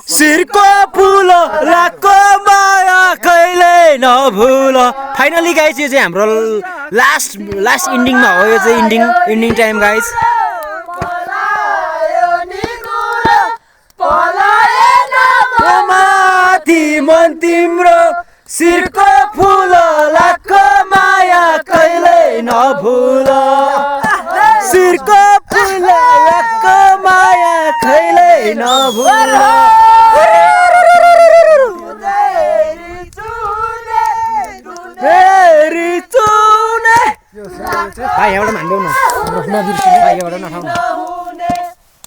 सिरको फुल लाको माया कहिले नभुल। Finally guys यो चाहिँ हाम्रो लास्ट इन्डिङमा हो। यो चाहिँ इन्डिङ टाइम गाइस। माथि मन तिम्रो सिरको फुल लाको माया कहिले नभुल। सिरको फुल लाको माया कहिले नभुल। भाइ एउटा मान्देऊ न नबिर्सिनु भाइ एउटा नखाउनु।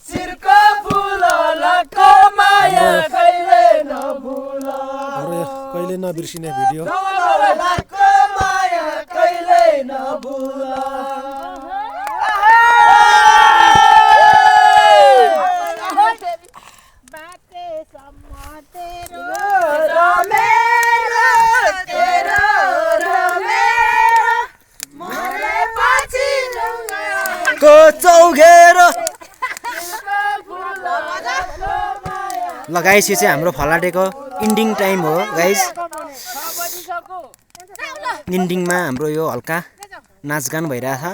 सिरको फुल लाको माया कहिले नभुल। कहिले नबिर्सिने भिडियो लाको माया कहिले नभुल। चौघेर ल गाइस यो चाहिँ हाम्रो फलाटेको इन्डिङ टाइम हो गाइस। इन्डिङमा हाम्रो यो हल्का नाचगान भइरहेछ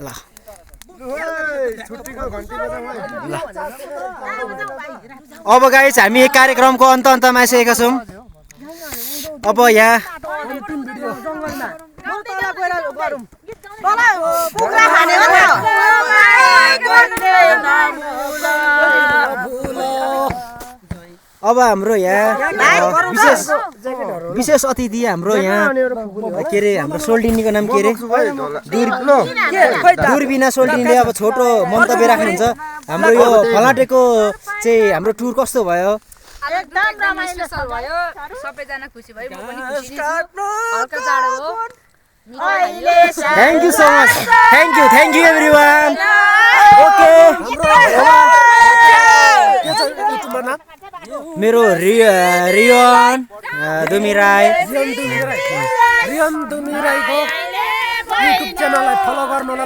ल। अब गाइस हामी एक कार्यक्रमको अन्तमा आइसकेका छौँ। अब यहाँ अब हाम्रो यहाँ विशेष अतिथि हाम्रो यहाँ के अरे हाम्रो सोल्टिनीको नाम के अरे दुर्बिना सोल्टिनीले अब छोटो मन्तव्य राख्नुहुन्छ। हाम्रो यो फलाटेको चाहिँ हाम्रो टुर कस्तो भयो? एकदम रमाइलो भयो। सबैजना खुसी भयो। म पनि खुसी छु। हल्का जाडो हो। Thank you so much. Thank you everyone. Okay मेरो रियन दुमिराई रियन दुमिराईको युट्युब च्यानललाई फलो गर्नु।